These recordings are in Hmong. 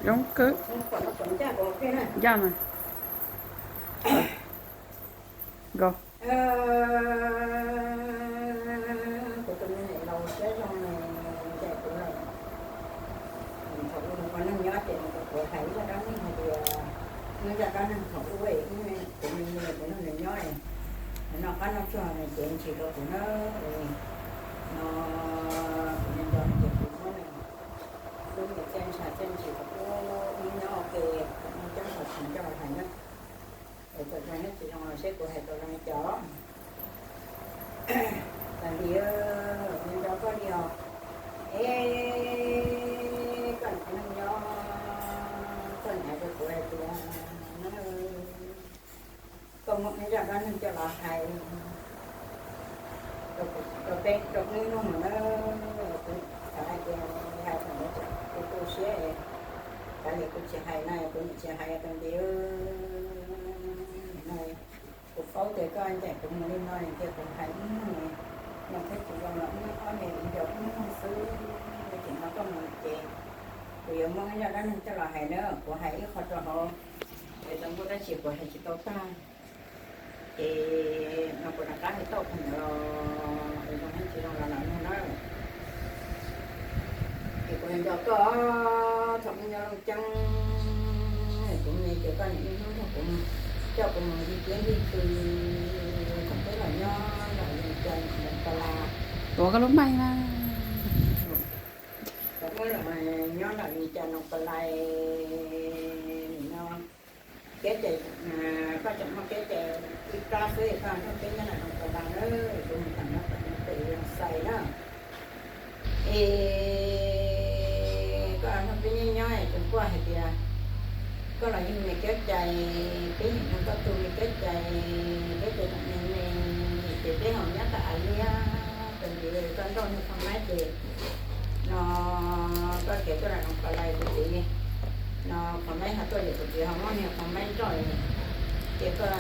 Coob kawg. Ncaj mas. Nkaus. Kuv tus me nyuam laus siab zoo ncaim kuv lawm. Thaum ub kuv ua neeg nyob ces kuv hais ib zaj dab neeg hais tias, ib zaj dab neeg thaum ub kuv me nyuam kuv nrog nws nyob, nws noj qab noj tsuag ces ntshis rau kuv na. No kuv nco nco ces kuv muab nws lub niag txiaj ntsha txiaj ntsim kuv ub nyob ua ke, kuv muab coj los hais na. Es txawm zoo thiab tsis zoo los seb kuv hais tau zoo li cas. Tais Npis, nco nco koj li os. Es koj niam neej nyob, koj niam hais rau kuv hais tias, koj muab ib zaj dab neeg coj los hais rau peb rau hnub nyoog na. Kuv xav hais tias hais thaum ntawd kuv tu siab, kav liam kuv tsis hais na, kuv niam tsis hais. Tais Npis, kuv paub tias koj ncaim kuv mus li no ces kuv hais ib hnub no thiab tsis zoo los ib ob niag viv ncaus ib hnub xwb, ces no koj mus ces kuv yuav muab ib zaj dab neeg coj los hais na, kuv hais ib qho rau hauv, es tau nkuaj tab sis kuv hais tsis tau tag, ces no kuv rov qab hais tau qhov ntawd los zoo thiab tsis zoo los lam nug na. Ces kuv nco koj thaum me nyuam Looj Ceeb, kuv me ces koj niam ib hnub nrog kuv, coj kuv mus ncig kiab ncig khw, thaum peb los nyob nram Vias Cas Noo Pas Las. Tuav koj lub mic na. Thaum peb los nyob nram Vias Cas Noo Pas Las, nim no kev cai, koj tseem muaj kev cai ib plab xwb, koj nrog peb nyob nram Noo Pas Las na, kuv mus tham nyob tom Noo Pes Xais na. Es koj nrog peb nyob nyob es tseem quaj hais tias koj los yug me kev cai, peb nim no koj tu me kev cai, kev cai tseem me me, ces peb ho nyob tom Av Liab, tais Npis, koj nrauj niag phom maib ces no koj khiav tuaj nram Noo Pas Las kuv txiv, no phom maib ho tuaj ces kuv txiv ho muab niag phom maib nrauj, ces koj,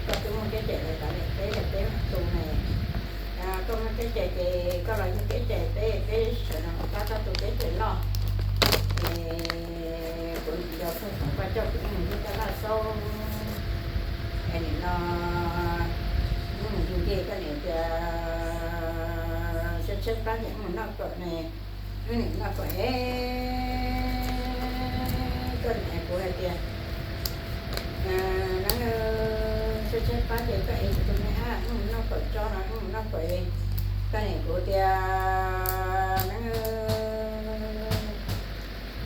koj twb muaj kev cai lawm, kav liam peb, peb mam tu na. Koj muaj kev cai ces koj los yug kev cai peb, peb sawv daws mam pab koj tu kev cai loj. Es kuv nco txog thaum koj coj kuv mus yug taj laj xaub, es nim no mus yug nce koj niam tias tshaib tshaib plab ces mus noj kawm ne, nim noj kawm es koj niam kuv hais tias, Neeb, tshaib tshaib plab ces koj ev kuv tus me ab mus noj kawm tso no, mus noj kawm. Koj niam kuv tias, Neeb,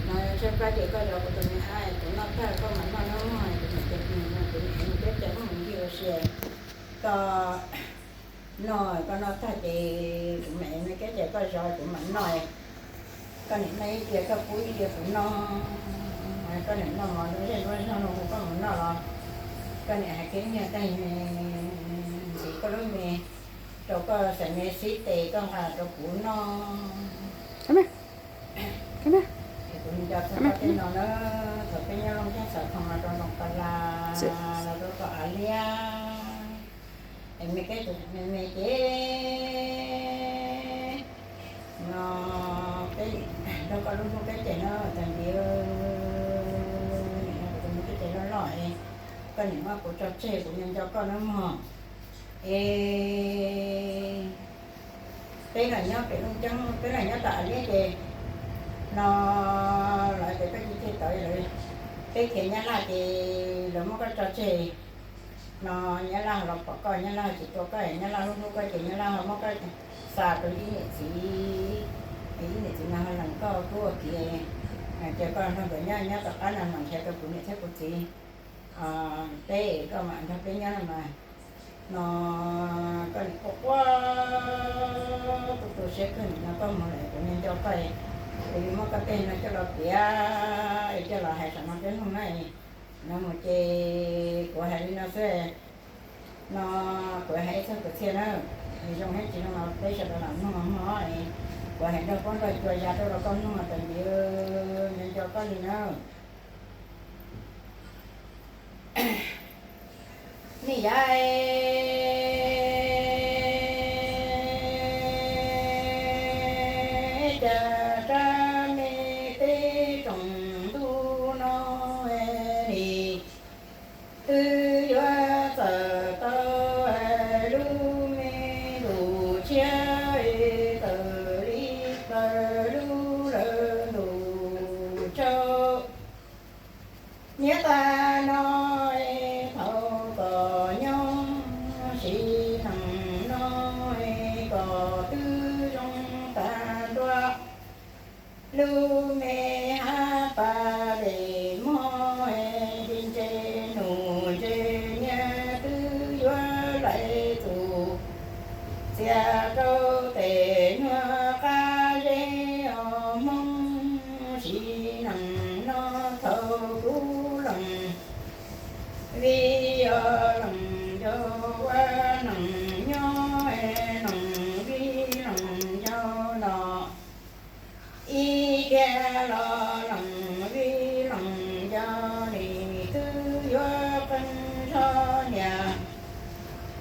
no tshaib plab ces koj zov kuv tus me ab, kuv noj tag koj mam noj nawb mog. Kuv niam tias, Kuv niam, kuv niam ev me kev cai mus ncig ua si, koj noj, koj noj tag ces kuv mam ev me kev cai koj zov kuv mam noj. Koj niam noj ib diav koj pub ib diav kuv noj, koj niam noj mov nruab zej nruab zog no hu koj mus noj los, koj niam hais kiag nyuag tag ntxiv koj lub me rau koj xaiv me xib tes koj nqa rau kuv noj. Kuv nco txog koj tej no na, thaum peb nyob Looj Ceeb Xav Thoo no rau Noo Pas Las, los rau tom Av Liab, es me kev cai me me ces no peb nrog koj lub hnub kev cai no, tais Npis, nim no kuv tus me kev cai loj loj es koj niam muab kuv tso tseg, kuv nco nco koj nawb mog. Es peb los nyob pem Looj Ceeb, peb los nyob tom Av Liab ces no lawv tias koj cia li tawm, lawv, peb khiav Nyab Laj ces lawv muab koj tso tseg. No Nyab Laj los pom koj, Nyab Laj tsis tua koj, Nyab Laj hlub hlub koj ces Nyab Laj ho muab koj xa rau ib niam txiv, ib niam txiv no ho lees koj tub ua kiv, ces koj nrog nkawd nyob, nyob tom qab no mas nrhiav tau kuv niam thiab kuv txiv, peb koj mam nrog peb nyob no mas. No koj nim quaj quaj tu tu siab kawg nim no koj mus lawm kuv nco nco koj, kuv yuav muab koj tej no coj los piav, coj los hais saum no peb mloog na. No mus ces kuv hais li no xwb. No kuv hais ib txog kwv txhiaj na, zoo thiab tsis zoo no peb sawv daws lam mloog mog. Kuv hais nrog pob nrog cua ya rau rau koj mloog mas tais Npis, nco nco koj li na. Nej yav cas rab me teb tsoom ntuj Lub me hab pas dej mob, ntse nus ntse niag twb yuav lais tus txias rau tes nyuag qab zeb os Hmoob. Sim neej no thaum kuv leej vij os leej ncaus ua neej nyob, leej vij leej ncaus no ib tiag los leej vij leej ncaus nim twb yuav qee zog niam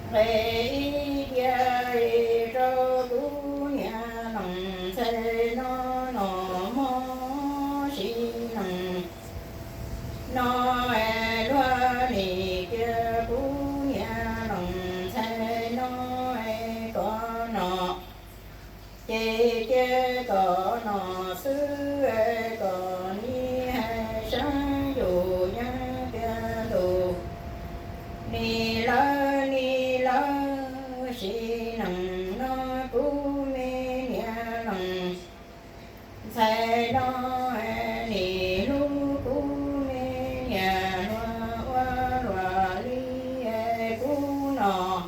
nqes ib tiag li rau kuv niam leej ntxhais no los mob sim neej no es luag nim cia kuv niam leej ntxhais no es kom nom ces cia kom nom xwb es kom nim hais sab yus yeeb tiag ntus nim lawv nim lawv sim neej no kuv me niam leej ntxhais no nim hlub kuv me niam hluas ua luaj li es kuv nom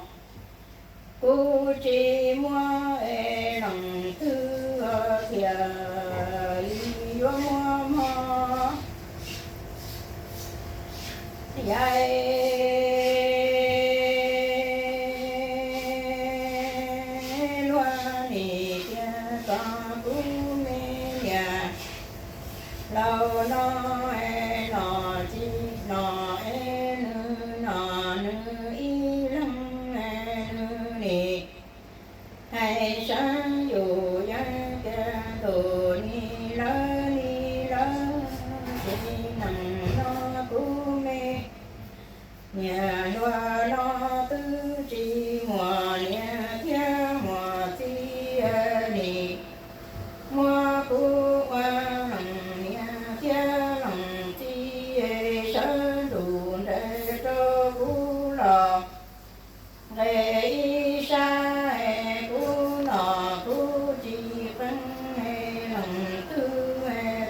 kuv tsis muaj es leej twg thiaj li yuav muaj mob. Yog luag nim tias kom kuv me niam laus no es nom tsis nom es nws nom nws ib leeg es nws nim hais sab yus yeeb tiag ntus nim lawv nim lawv sim neej no kuv me niam hluas no twb tsis muaj niam thiab muaj txiv nim muab kuv ua leej niam thiab leej txiv sawv ntsug nres rau kuv los nqes ib sab es kuv nom kuv tsis qee es leej twg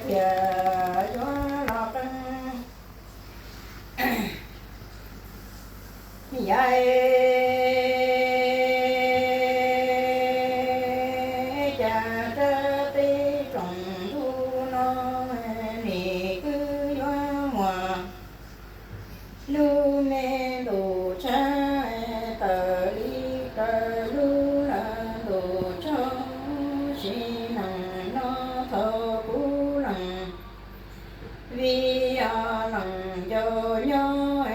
thiaj yuav los qee. Yog cas rab teb tsoom ntug no nim twb yuav muaj lub me ntuj tshab tawm li raws lub lawm ntuj tsaug sim neej no thaum kuv leej vij os leej ncaus nyob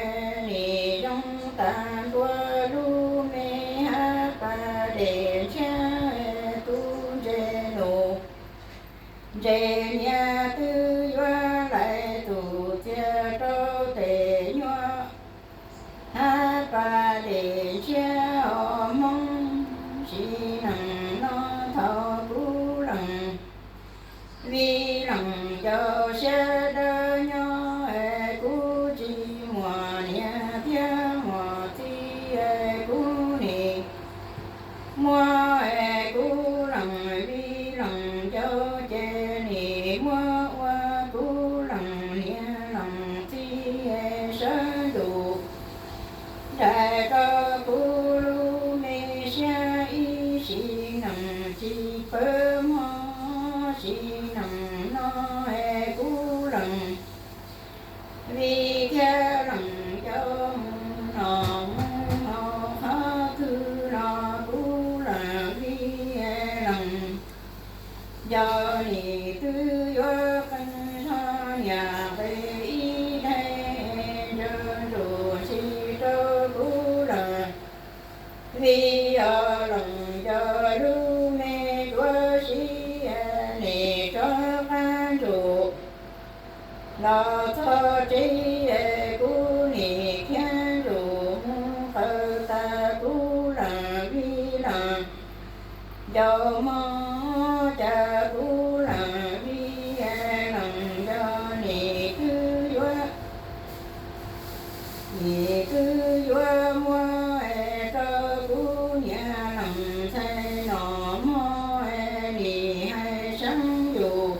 nim zoo tag ntua lub me hab pas dej ntshiab tub ntse nus ntse niag twb yuav lais tus txias rau tes nyuag hab pas dej ntshiab os Hmoob. Sim neej no thaum kuv leej vij leej ncaus siab dawb nyob es kuv tsis muaj niam thiab muaj txiv es kuv nim muab es kuv leej vij leej ncaus ces nim muab ua kuv leej niam leej txiv sawv ntsug nraim rau kuv lub me siab ib sim neej tsis pawv mob sim neej no es kuv leej vij thiab leej ncaus mus noj mus haus qhov twg los kuv leej vij leej ncaus nim twb yuav qee zog niam nqes ib daim ntsawg ntsuj si rau kuv leej vij os leej ncaus lub me duav si nim rov qab ntsuj los txog tsev es kuv nim khiav ntsuj mus qaws tas kuv leej vij leej ncaus mob cas kuv leej vij leej ncaus nim twb yuav nim twb yuav muab es rau kuv niam leej ntxhais no mob es nim hais seeb yus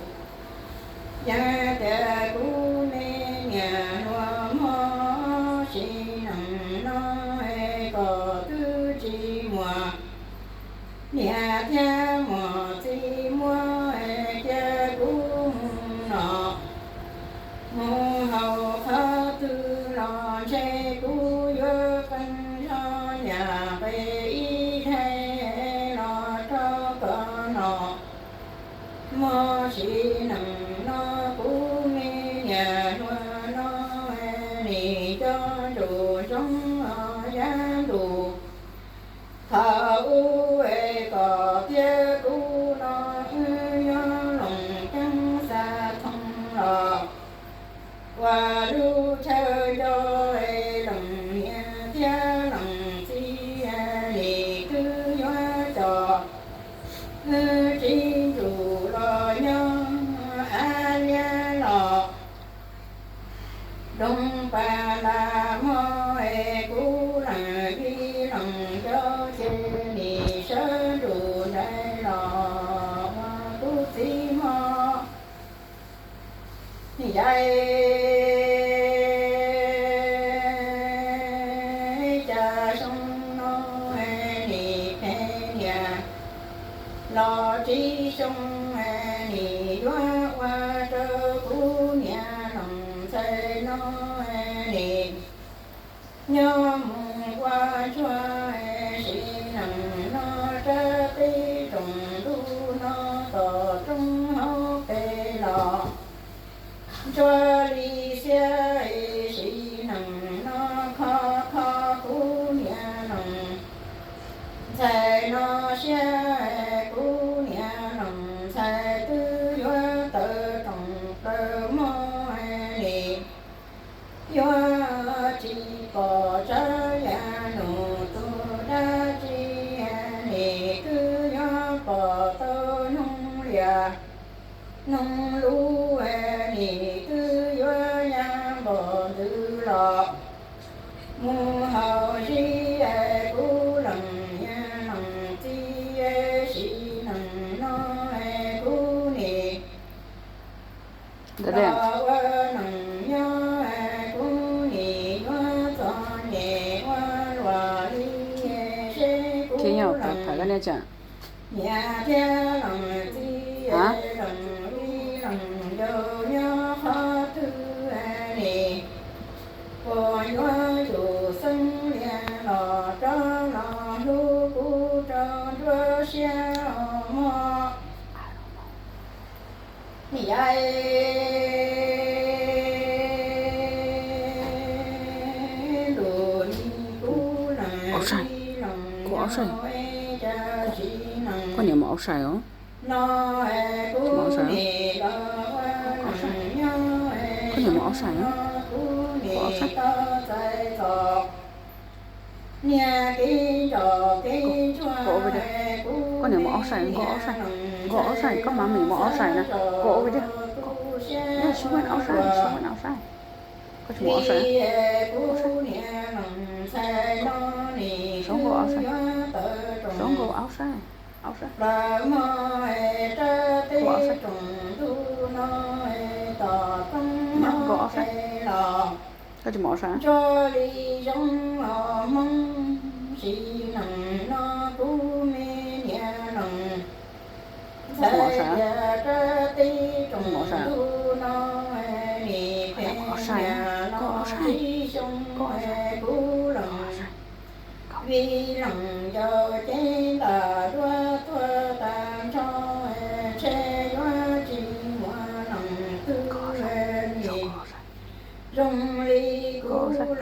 niam hluas no nim coj ntsum zoo yab ntus. Thaum ub es koj thiab kuv no wb nyob Loos Ceeb Xav Thoo los ua lub chaw nco es Loos niam thiab Loos txiv nim twb yuav coj wb txiv ntsum los nyob Ab Liab los Doog Pas Npas Mos es kuv leej vij Loos Ncaub ces nim sawv ntsug nraim los ua kuv txiv mos. Yais, cas xyoo no nim phem niam los tsis xyoo nim yuav ua rau kuv niam Loos Ntxhais no nim nyob mus ua ntsuag sim neej no rab teb tsoom ntuj no tom roob hauv pes los ntsuag li xiab sim neej no kho kho kuv niam Loos Ntxhais no siab. Kuv niam Loos Ntxhais twb yuav tawm rooj tawm mog nim yuav tsis pom tsav yam num tus dab tsi nim twb yuav pom tau noog liam noog lub nim twb yuav ya npaum ntws los mus haus zib. Kuv leej niam Loos txiv sim neej no kuv nim los ua neej nyob kuv nim yuav txom nyem ua luaj li seb kuv leej niam thiab Loos txiv Loos vij Loos Ncaub nyob qhov twg nim puas yuav yus xeeb lias los rov los hlub kuv rau nruab siab mog. Yais, ntuj ni kuv leej vij Loos Ncaub cas sim neej no kuv nim los ua neej nyob kuv nim tau txais txom niag kev nco kev ntsuag kuv niam Loos Ncaub kuv niam Loos Ntxhais no nim twb yuav tawm rooj plaws mog rab teb tsoom ntuj no tom roob hauv pes los ntsuag li zoo los Hmoob sim neej no kuv me niam Loos Ntxhais tias rab teb tsoom ntuj no nim phem niam los tsis xyoo kuv leej vij Loos Ncaub cev ntaj duab tuag tag nrho ntshe yuav tsis muaj leej twg nim zoo li kuv leej